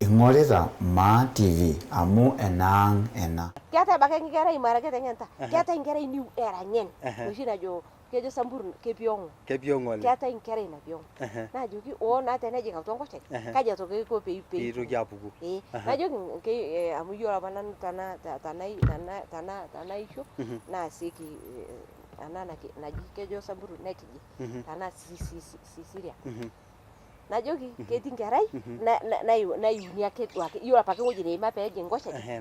Ing'orita Maa TV amu enaang' ena. Keetae abaki enkerai mara keteng'enta, keetae enkerai niu era ng'en oshi najo kejo Sambur kepiong'o. Kepiong'o oleng. Keetae enkerai napiong'o. Najoki oo naa tenejing atua enkoshoke kaji aitoki eiko pee Peitoki apuku. Ee najoki amu iyiolo apa nanu tenaisho naasieki ena naji kejo Samburu nekiji tenaa sisiria. Najoki ketii nkerai naiuni ake duake iyiolo apake ewueji neima peejing nkoshoke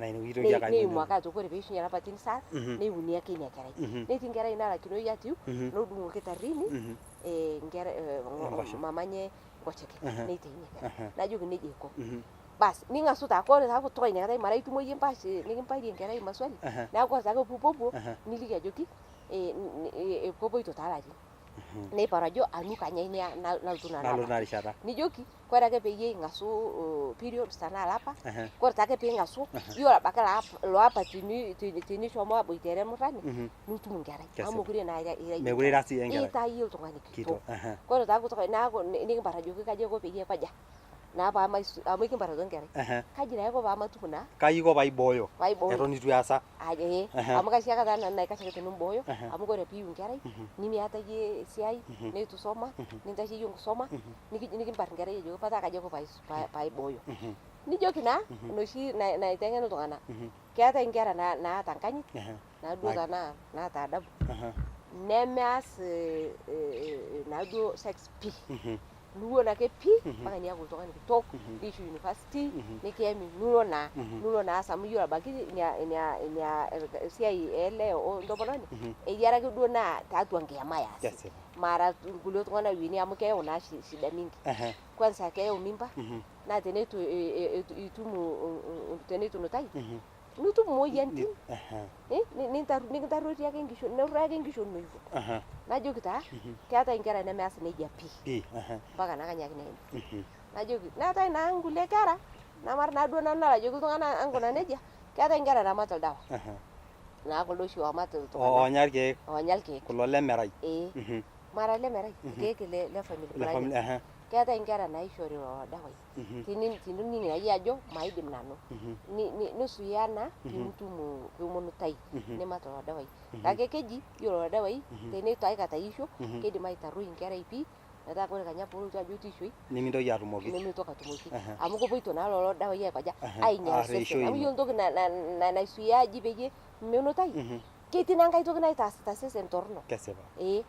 neimu ake atua ore peishunye lapaitin saat neiuni ake ina kerai. Netii nkerai nalaikinoi atiu nodung olkitarri mama enye nkoshoke neitaini ina kerai. Najoki nejia aiko. Bas ning'asu taa ore taa kutoka inakata mara itumo iyie empaash nikimparie enkerai maswali neeku ore taake piipuopuo niliki ajoki kepoito taa ilarin. Neiparu ajo anu kanya ina nalotu nanu Nalotu ina abaki. rishata. Nijoki kore ake peyie ing'asu periods tanaa olapa, kore taake piing'asu iyiolo abaki ilo apa tinishomo aboitare murrani nitum nkerai amu mekure naa ira iyie Mekure ira siyie enkerai. itaa iyie oltung'ani Kitok. kitok. Kore taa kutoka neeku nikimpar ajoki kaji aiko peyie aikoja naa paamaisu amu ekimpar aitoki nkerai. Kaji taa aiko paamatum naa Kai aiko paibooyo paibooyo. eton eitu easa. Ajo ee amu kaishiaka taa nanu naikash ake tenimbooyo amu ore piiyu enkerai nimiata iyie esiai neitu isoma nintasheyie enkisoma nikimpar enkerai ajoki pataa kaji aiko paibooyo. Nijoki naa enoshi naiteng'en iltung'anak keetae inkera naata enkanyit naaduo tenaa naata adabu nemeas naaduo sex pii. Niwuon ake pii mpaka niaku oltung'ani kitok niishu university nikiyami nilo naa nilo naa aas amu iyiolo abaiki ina ina ina siai elee o ntomononi eyiara ake duo naa tiatua nkiyama easi Kesipa. mara irkulie tung'anak ewueni amu keyau naa shida mingi. Kwanza keyau mimba naa teneitu itum teneitu inutai nitum imoyiaritin nikintarruotie ake enkishon nerruoyo ake enkishon ino hivyo. Najoki taa keetae inkera nemeas nejia pii mpaka naa kanyaki neim. Najoki neetae naa nkulie kera namara naa duo nanu nalo ajoki iltung'anak enkuna nejia, keetae inkera naamat oldawa naa kuldo oshi oomat iltung'anak Oonya irkeek. Oonya irkeek. Kulo lemerai. Ee. Mara lemerai, irkeek le family planning. Keetae inkera naishori lelo dawai. Tinining iyie ajo maidim nanu nisuya naa pimitum piminutai nimat lelo dawai. Kake keji iyiolo lelo dawai teneitu aikata iisho keidim aitarruoi enkerai pii metaa ore kenya peelotu ajo tiishoi Nimintoki atumoki. Nimintoki atumoki amu kepoito naa lelo dawai aikoja ainyal osesen. Amu iyiolo entoki naisuya aji peyie minutai ketii naa enkae toki naitaasita osesen torrono. Kesipa. Ee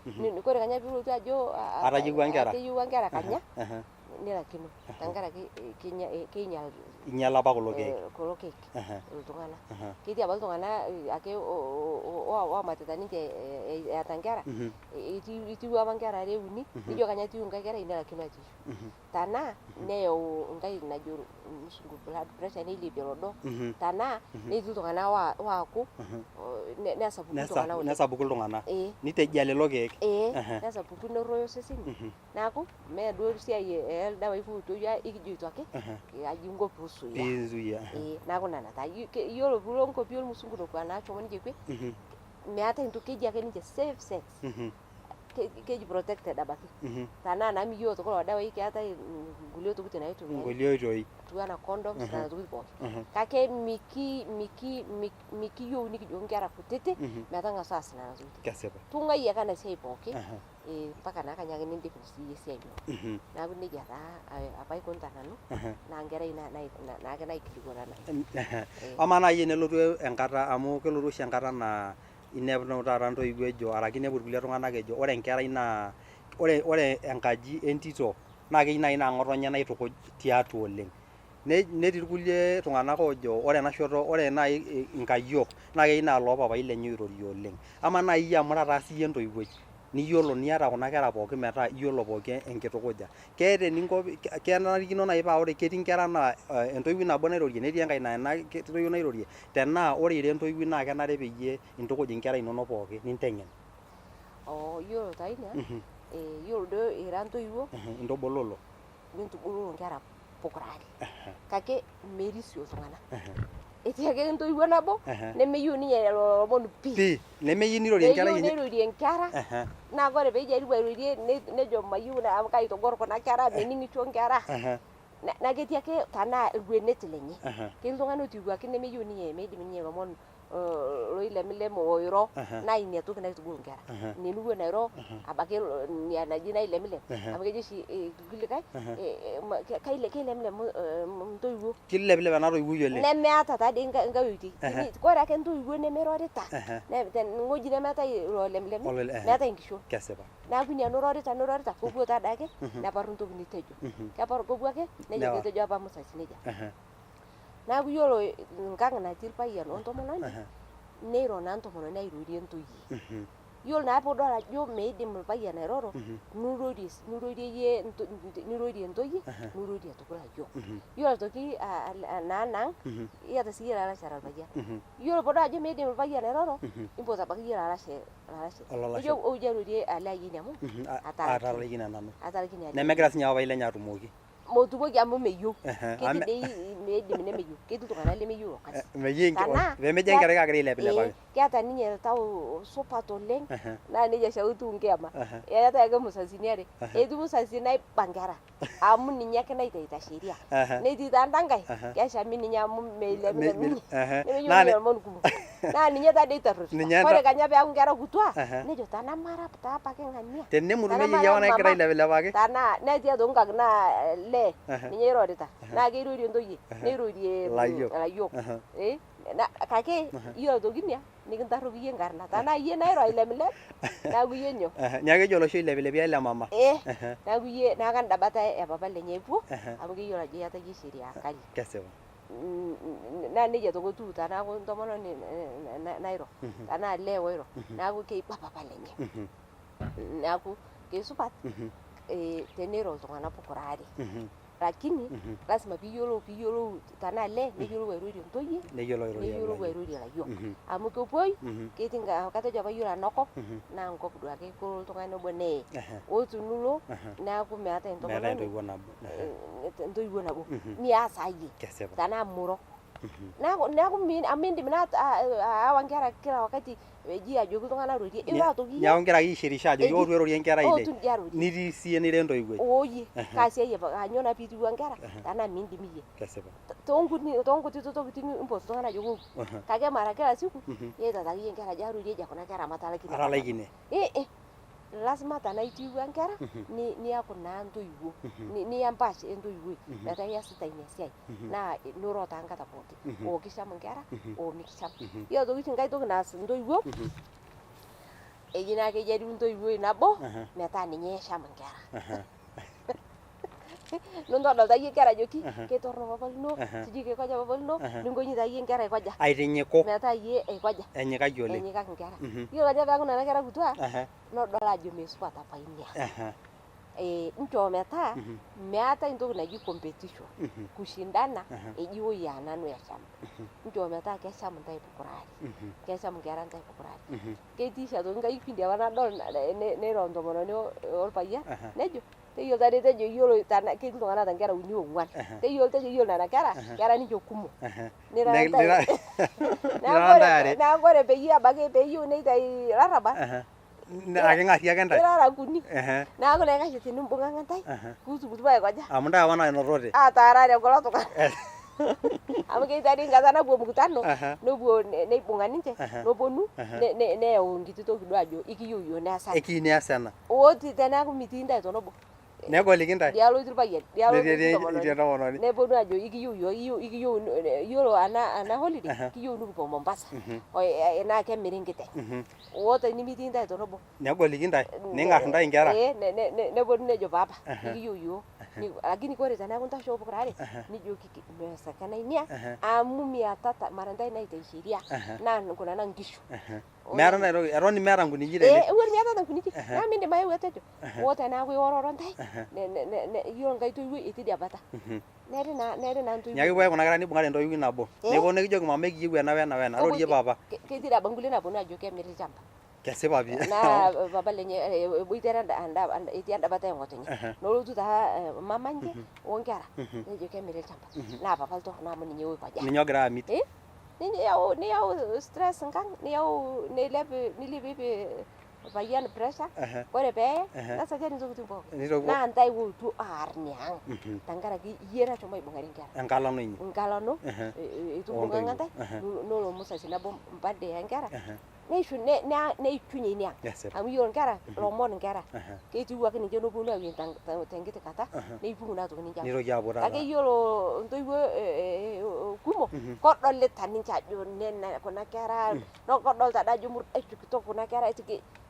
ore kenya piilotu ajo Atayiewua nkera. Atayiewua nkera kanya nelakino tenkaraki keinyal Inyala apa kulo keek. Kulo keek iltung'anak. Ketii apa iltung'anak ake oomatita ninche eeta nkera, etiwuo apa nkera are uni, nijo kanya etiu enkae kerai nelakino atiisho. Tenaa neyau enkae najo irmusungu blood pressure neilepie olodo, tenaa netii iltung'anak ooku nesapuku iltung'anak oleng'. Nesapuku iltung'anak. Nitejia lelo keek. Ee, nesapuku nerruoyo iseseni. Neaku mee duo esiai ee ildawai kiutoyia ekijoito ake aji inko piisuya. Piisuya. Ee neaku nena taa. Iyiolo piilo nkuapi olmusungu nekua naashomo ninche kwe, meetae entoki keji ake ninche safe sex. Keji protected abaiki. Tenaa naa miyiolo aitoki lelo dawai keetae nkulie tokitin naitumiai. Nkulie oitoi. Etiu anaa condoms nena tokitin pookin. Kake mikiyieu nikijoki nkera kutiti metang'asa aas nena tokitin. Kesipa. Tung'ai ake ena siai pookin. Mpaka naa kenya ake nindip siyie esiai ino. Neeku nejia taa apa aikunita nanu naa enkerai naake naikilikuanana. Amaa naaji tenelotu enkata amu kelotu oshi enkata naa inepu taata intoiwuo ejo araki inepu irkulie tung'anak ejo ore enkerai naa ore enkaji entito naa keyieu naaji naa ng'otonye naitukuj tiatua oleng. Netii irkulie tung'anak oojo ore ena shoto ore naaji inkayiok naa keyieu naa loo papai lenye oirorie oleng. Amaa naaji iyie amu ira taa siyie entoiwuoi niyiolo niata kuna kera pookin metaa iyiolo pookin enkitukuja, keeta eninko kenarikino naaji paa ore ketii nkera naa entoiwuoi nabo nairorie netii enkae naa ena toiwuoi nairorie tenaa ore ira entoiwuoi naa kenare peyie intukuj inkera inonok pookin ninteng'en. Oo iyiolo taa ina, iyiolo duo ira intoiwuo Intobololo. Nintubululu inkera pokira are kake merisio iltung'anak. Etii ake entoiwuoi nabo nemeyieu ninye lelo omon pii. Pii, nemeyieu nirorie enkerai enye. Meyieu nirorie inkera naa ore pee ijaribu airorie nejo mayieu amu kaitogor kuna kera, mening'isho inkera. Naa ketii ake tanaa ilwenet lenye. Aha. Ketii iltung'anak otiwuaki nemeyieu ninye meidim ninye ilomon loilemilem oiro naa ina toki naitubulu inkera. Ina eniwuon airo abaiki ina naji nailemilem amu kejo oshi irkulikae keilemilem intoiwuo. Kilepilep ena toiwuoi oleng. Nemeeta taadei nkae oitoi. Ore ake intoiwuo nemeirorita tewueji nemeetae ilo olemilemi meetae enkishon. Kesipa. Neeku ina nirorita nirorita kepuo taadake neparu entoki nitejo. Keparu kepuo ake nejo ketejo apa mzazi nejia. Neeku iyiolo enkang natii irpayian ontomononi neiro naa entomononi airorie intoyie. Iyiolo naa piidol ajo meidim irpayian airoro nirorie nirorie iyie nirorie intoyie nirorie aitoki ilayiok. Iyiolo aitoki naa enaang iyata siiyie ilalashera orpayian. Iyiolo piidol ajo meidim irpayian airoro impotu abaiki iyie ilalashe Olalashe. nijo ou ijo airorie ele ayioni amu Atalaikine nanu. atalaikine ale. Nemegira sinye papai lenye atumoki. Motumoki amu meyieu. Ehe, Ketii dei meidim nemeyieu. Ketii iltung'anak lemeyieu ilo kasi. Meyieu Tanaa pemejo enkerai kaagira ailepilepaki. keeta ninye oltau supat oleng Ehe. naa nejia oshi etiu nkiyama. Ehe. Eetae ake musasini are. Etii musasi naiba nkera amu ninye ake naitaita sheria. Ehe. Netii taa enda nkae Ehe. keshami ninye amu meilepilep ninye. Ehe. Nemeyieu Naa ninye ilomon kumok. Naa ninye taadei Ninye itarruorita. Ore kenya peeku nkera kutua Ehe. nejo tanamara taa apake ng'ania. Tenemutu Tanamara neyieyia apa nagira mama. ailepilepaki. Tanaa netii aitoki nkak naa lee Ehe. ninye eirorita. Naa keirorie intoyie neirorie Ilayiok. ilayiok. Ehe. Kake iyiolo aitoki ina nikintarroki iyie enkarna. Tanaa iyie nairo ailepilep neeku iyie nyoo. Ehe. Neeku keji olosho oilepilepi ele mama. Eh, Ehe. neeku iyie neeku enda bata e papa lenye epuo Ehe. amu keyiolo ajo iyata iyie sheria kali. Kesipa. Naa nejia aitoki etiu teneeku entomononi nairo tanaa olee oiro neeku keiba papa lenye. Neeku keisupat teneiro iltung'anak pokira aare. Lakini lazima piiyiolou piiyiolou tanaa olee neyiolou airorie intoyie Neyiolo airorie neyiolou ilayiok. airorie ilayiok. Amu kepuoi ketii katejo apa iyiolo ena kop naa enkop duake kelo oltung'ani obo neye. Ehe. Ore tenilo Ehe. neeku meetae Meetae entomononi entoiwuo nabo. Ehe. entoiwuo nabo nias ayie Kesipa. tanaa muro. Neeku neeku amu miindim naa aawa inkera kila wakati eji ajoki iltung'anak rorie. Iro aitoki iyie Neeku ingira ake aishirisha ajoki Eji ootu airorie inkera ainei. ootu inji arorie. Nitii siiyie nira entoiwuoi. Ooyie kaa siai apa anyoo naa piitiwua inkera tanaa miindim iyie. Kesipa. Toonkuti tokitin impotu iltung'anak ajoki ou. Kake mara kila siku iyaita akeyie inkera ajo arorie aja kuna kera amu atalaikine. Atalaikine. Eh lazima tanaa itiwua inkera niaku naa intoiwuo. Niya empaash entoiwuoi metaa iyasita ina siai naa niro taa nkata pookin. Oo kisham inkera oo mikisham. Iyiolo aitoki oshi nkae toki naas intoiwuo eji naa kejaribu entoiwuoi nabo metaa ninye esham inkera. Nintodol taa iyie inkera ajoki keitorrono papa lino sijui keikoja papa lino ninkonyi taa iyie inkera aikoja. Aitinyiku. Metaa iyie aikoja. Enyikaki oleng. Enyikaki inkera. Iyiolo ajo peeku nena kera kutua nodol ajo meisupat apa ina. Nchoo metaa meetae entoki naji competition. Kushindana eji woi aa nanu esham. Nchoo metaa kesham intae pokira aare. Kesham inkera intae pokira aare. Ketii oshi aitoki nkae kipindi apa nadol neiro entomononi orpayian nejo teyiolo taadei tejo iyiolo ketii iltung'anak oota inkera uni ong'uan. Teyiolo tejo iyiolo nena kera kera ninche kumok. Nira intae. Neeku ore peyie ebaiki peeyieu neitai olarrabal Aking'arie ake intae. irara kuni. Ehe. Neeku naa eikash tenimbung'ang'a intae piitumtumu aikoja. Amu intae apa nainotote. Ataarare kulo tung'anak. Amu ketii taadei enkata napuo mkutano nepuo neibung'a ninche neponu neyau enkiti toki duo ajo ikiyieu iyiok neesa ena. Ekiyieu neesa ena. Oti teneeku mitii intae tenebo. Negoliki intae. Idialo etii irpayian, idialo etii Etii entomononi. Neponu ajo ikiyieu iyiok ikiyieu iyiolo ena holiday kiyieu nikipuo Mombasa. Naa kemiri enkiteng'. Oo tenimitii intae tenebo. Negoliki intae, ning'ar intae inkera. Neponu nejo papa ikiyieu iyiok. Lakini ore teneeku intashoo pokira aare nijoki meiwezekana inia amu miatata mara intae naitayu sheria naa kuna naa inkishu. Meeta ntae toki, eton miata nkunijik tene. Eton miatata nkunijik. Naa mindim ayeu atejo oo teneeku iwororo intae iyiolo nkae toiwuoi etii idia bata. Neri naa neri naa intoiwuo. Neeku ipuo ake kuna kera nibung'are entoiwuoi nabo. Neponu nikijoki mama ekiyieu ena wena wena, rorie papa. Ketii dii apa nkulie naaponu ajo kemiri olchamba. Kesipa pii. Naa papa lenye eboitare etii enda bata e ng'otonye. Nelotu taa mama enche onkera nejo kemiri olchamba. Naa papa oltorrono amu ninye oikaja. Ninye ogira amit. Niyau niyau stress enkang' niyau neilep nilipip Olpayian pressure, Ehe. ore pee Ehe. nesajari intokitin pookin. Nitoki- Naa ntae ootu aar ina ang Mhm. tenkaraki iyie nashomo aibung'are inkera. Enkalano inyi. Nkalano Ehe. eitu ibung'a ntae Ehe. nolo musasi nabo mpande ya nkera Ehe. neishu neichunye ina ang. Kesipa. Amu iyiolo nkera lomon nkera Ehe. ketiu ake ninche neponu aweni tenkiti kata Ehe. neipung naa aitoki ninche. Nitoki aapuo taata. Kake iyiolo intoiwuo kumok kodolita ninche ajo nena kuna kera naa kodolita ade ajo murdaisho kitok kuna kera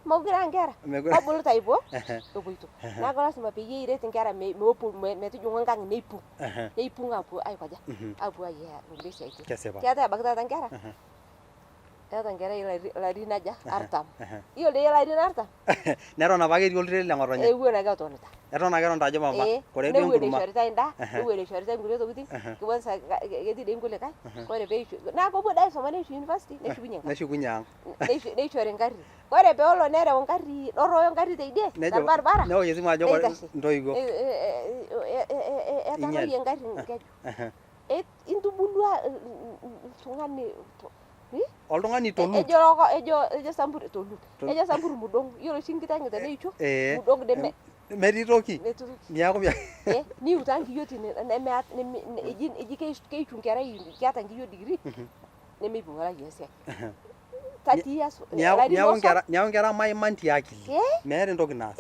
mekure aa nkera Mekure. kebulu taipo Ehe. epoito. Neeku lasima peyie iret inkera meopu metijing'u enkang neipung. Ehe. Neipung aapuo aikoja Mhm. aapuo ayiaya kulie siaitin. Kesipa. Keetae ebaiki taata nkera Ehe. keeta enkerai ilarin aja 40. Ehe. Iyiolo doi ilarin 40 Neton apake etii oltiren le ng'otonye. ewuon ake etonita. Eton ake etonita ajo mama Ee, koree duo newuon enkurma. eishoritae endaa, Ehe. newuon eishoritae nkulie tokitin, Ehe. kwanza ketii dei nkulikae, ore peishu naa kepuo dei aisoma neishu university neshukunye enkang. Neshukunye ang. Neishori engarri. Ore peelo nereu engarri noroyo engarri teidie Nejo torbaribara newosh esimu ajo koree neitashe. intoiwuo. Etaroyie engarri enkeju. Ehe. Intubulua oltung'ani Oltung'ani tolut. Ejo loko ejo ejo sambur tolut. Tolut. Ejo sambur mudong. Iyiolo oshi nkiteng teneisho Ee. mudong deme Metii toki. metii toki. Niaku Niu taa nkiyiotin nemeat eji eji keishu enkerai keeta nkiyio degree nemeibung olayioni esiai. 30 years niaku ilarin niaku osan. nkera niaku nkera maiman tiakili. Eh? Meeta entoki naas.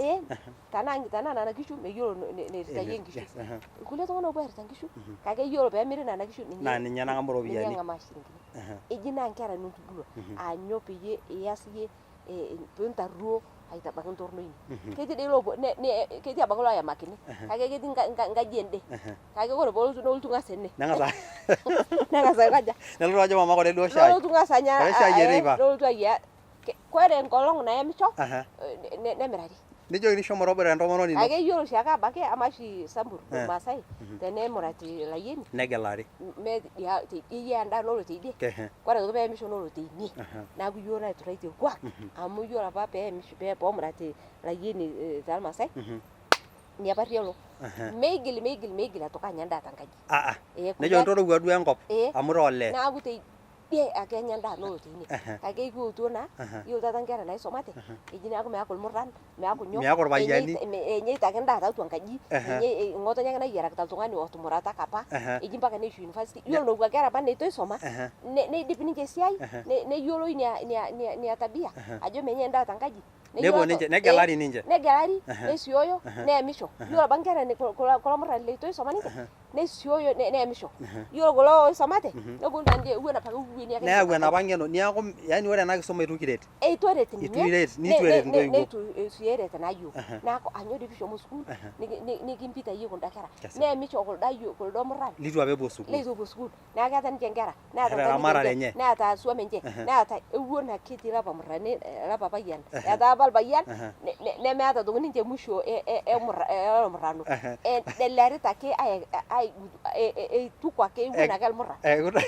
Tenaa tenaa nena kishu meyiolo neritayie nkishu. Yes, ehe. Irkulie tung'anak oopuo aarita nkishu kake iyiolo peemiri nena kishu Naa ninye nang'amu ninye iropiyiani. eng'amaa shilingini. Ehe. Eji naa nkera nintubulua aanyo peyie iyas iyie piintarruo aitabaki entorno ino. Ketii dei loopuo ketii abaki looyamakini kake ketii nkaji ende kake ore peelotu nelotu ng'as ene. Neng'as Neng'as aikaja? Nelotu ajo mama koree duo shai. Nelotu ng'as anya Koree shai eteipa. nelotu ayiaya kore enkolong nayamisho Ehe. nemirari. Nejokini shomo tobira entomononi ino. Kake iyiolo oshiake abaki amaa oshi Sambur Eh. Irmaasai tenemurati ilayieni Negelari. teidie endaa nolo teidie Ehe. ore aitoki peemisho nolo teinie Ehe. neeku iyiok naituraitie orkuak amu iyiolo apa peemisho poomurati ilayieni tormaasai Mhm. ina apa elo Ehe. meigil meigil meigil aitoki anya endaa tenkaji. Ah ah. Eh, Nejo ntorowua duo enkop Eh. amu ira olee. Neeku teidie ake enya endaa nolo teine Ehe. kake ikiutuo naa Ehe. iyiolo taata nkera naisumate eji neeku meeku irmurran meeku nyoo Meeku irpayiani. enyeita ake endaa tiatua enkaji Ehe. enye ng'otonye ake nayiarakita oltung'ani otumurata apa Ehe. eji mpaka neishu university iyiolo nekua kera apa neitu eisoma Ehe. neidip ninche esiai Ehe. neyiolou ina tabia ajo menyae endaa tenkaji Nepuo ninche negelari ninche. negelari Ehe. nesioyo neemisho iyiolo apa nkera kulo murran leitu eisoma ninche nesioyo neemisho iyiolo kulo oisumate neponu taa ninche ewuon apake ewueni ake Neyau enapa ng'eno niaku yaani ore ena kisuma eitu kiret. Eitu eret Eitu ninye iret nitu eret intoiwuo. neitu sii eret naa iyiok Ehe. neeku anyo doi pishomo sukuul nikimpita iyie kunda kera Kesipa. neemisho kulda ayiok kuldo murran Litu apa epuo sukuul. leitu epuo sukuul neeku keeta ninche nkera neeta Eeta nkang'itie eramatare enche enye. neeta swam enche Ehe. neeta ewuon ake etii lapa murrani lapa payian etaa apa irpayian Ehe. nemeeta aitoki ninche musho olmurrano Ehe. edelarita ake eituku ake ewuon ake irmurran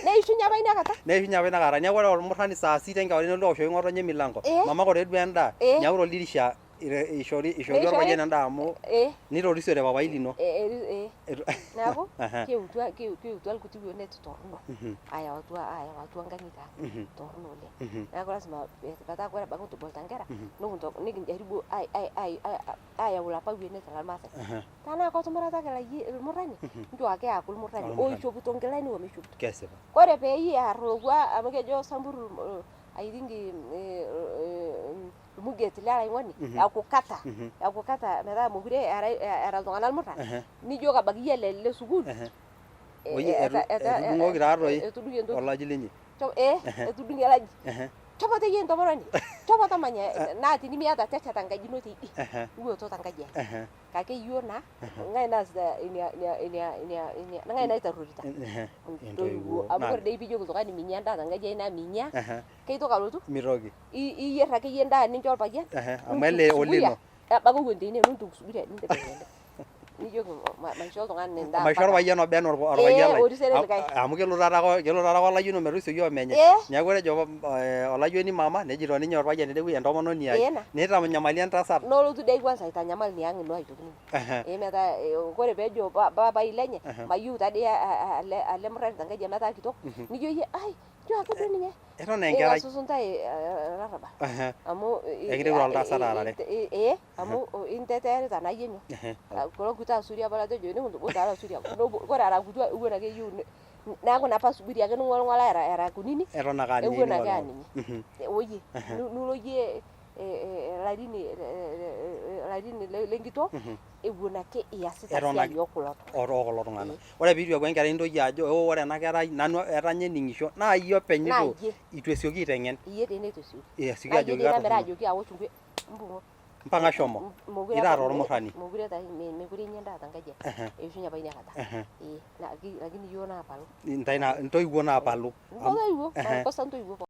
neishunye apa ina kata. Neishunye apa inakata. Neeku ore olmurrani saa sita enkewarie nelotu aoshoki ng'otonye emilango. Eh. Mama koree duo endaa. Eh. Neeku toldirisha ishori ishori Neishori. orpayian endaa amu Eh. nitorisiore papai lino. Eh, eh. Neeku Ehe. kiutua kiutua ilkuti wuonet torrono ayau atua ayau atua nkang'itie ang torrono oleng. Neeku lasima metaa ore ebaiki kitubuluta nkera nikijaribu ayau ilapa wuenet lormaasai. Tenaa ketumurataki ilmurrani nchoo ake eeku ilmurrani Olmurrani. oishopito nkilani omeishopito. Kesipa. Ore pee ear lokua amu kejo Sambur I think irmuget lolaing'oni ya kukata ya kukata metaa mekure era iltung'anak ilmurran Ehe. nijo abaiki iyie ele le sukuul Ehe. Oye etudung'oki taa toi etudung'o entoki olaji linyi. Etudung'o elaji. Ehe. Shomo teyie entomononi shomo tamanya naa tinimiata tesheta enkaji ino teidie Ehe. wuoto tenkaji ai Ehe. kake iyiok naa ng'ae naasita ina ina ina ina ina ng'ae naitarruorita Ehe. intoiwuo amu ore dei piijoki oltung'ani minya endaa tenkaji ai naa minya Ehe. keitoki alotu Mitoki. Iyierr akeyie endaa nincho olpayian Ehe. Amu ele olino. Ebaki ewuon teine nintuk suburia nintipik ende nijoki maisho oltung'ani endaa Maisho mpaka orpayian obo enaa orpayian Eh, lai. orisere likae. Amu kelo taata ake olayioni ometusioki omenye. Eh. Neeku etejo olayioni mama nejito ninye orpayian tenewueji entomononi ai. Eh, na. Neitanyamali entasat. Nolotu dei kwanza aitanyamal ina ang ino aitoki ninye. Ehe. Eh, metaa ore peejo papai lenye Ehe. mayieu tadii ele murrani tenkaji amu etaa kitok nijo iyie ai Nchoo ake duo ninye. Eton aa enkerai. Ikasusu ntae olarrabal. Amu Ekiteru oltasat aarare. Ee, amu inteteerita naa iyie nyoo. Kulo kuti asuri apa latejo nikintubu taa lasuriak. Kore era kutua ewuon ake eyieu neeku naa pasubiri ake ning'oling'ola era kunini. Eton ake aa ninye Ewuon ake aa ning'oling'ola. ninye. Oyie nilo iyie ilarin lenkitok ewuon ake iyasita esiai oo kulo tung'anak. Oo kulo tung'anak. Ore piitu eeku enkerai nintoki ajo oo ore ena kerai nanu etanya ening'isho naa iyie openy eitu esioki aiteng'en. Iyie dii neitu esioki. Esioki ajoki Naa iyie dii namira ajoki aosh mbung'o. Mpang'a shomo. Itaa tormurrani. Mekure taa mekure enya endaa tenkaji ai. Eishunye apa ina kata. Ee lakini iyiok naapalu. Intae intoiwuo naapalu. Intoiwuo, makosa intoiwuo pookin.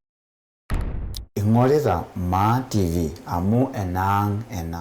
Ing'orita Maa TV amu enaang' ena.